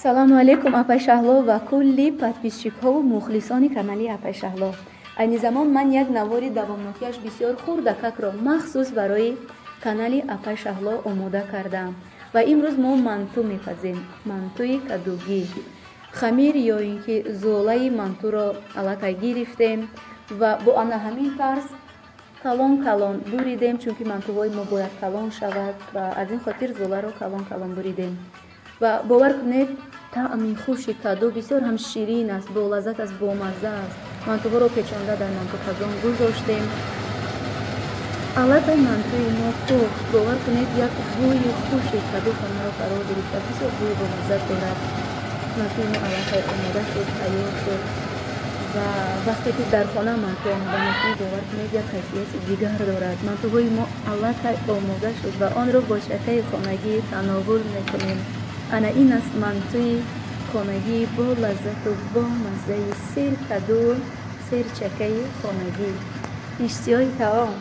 Салому алейкум, апай Шаҳло ва кулли подписчикҳову мухлисони канали апай Шаҳло. Айни замон ман як навори давомнокиаш бисёр хурдакакро махсус барои канали апай Шаҳло омода кардам. Ва имрӯз мо манту мепазем, мантуи кадугӣ. Хамир ё ин ки золаи мантуро аллакай гирифтем ва бо ана ҳамин тарз калон калон буридем, чунки мантуҳои мо бояд калон шавад ва аз ин хотир золаро калон калон буридем. Ва бовар кунед, таъми хуши каду бисёр ҳам ширин аст, болаззат аст, бомазза аст. Мантуҳоро печонда дар мантупазон гузоштем. Аллакай мантуи мо пухт. Бовар кунед, як бӯи хуши каду хонаро фаро гирифта, бисёр бӯи бомаззат дорад. Мантуи мо аллакай омода шуд, тайёр шуд. Ва вақте ки дар хона манту омода мекунед, бовар кунед, як кайфияти дигар дорад. Мантуҳои мо аллакай омода шуд ва онро бо чакаи хонагӣ тановул мекунем. Ана ин аст мантуи хонагӣ бо лаззату бо маззаи сер каду, сер чакаи хонагӣ. Иштиҳои таом.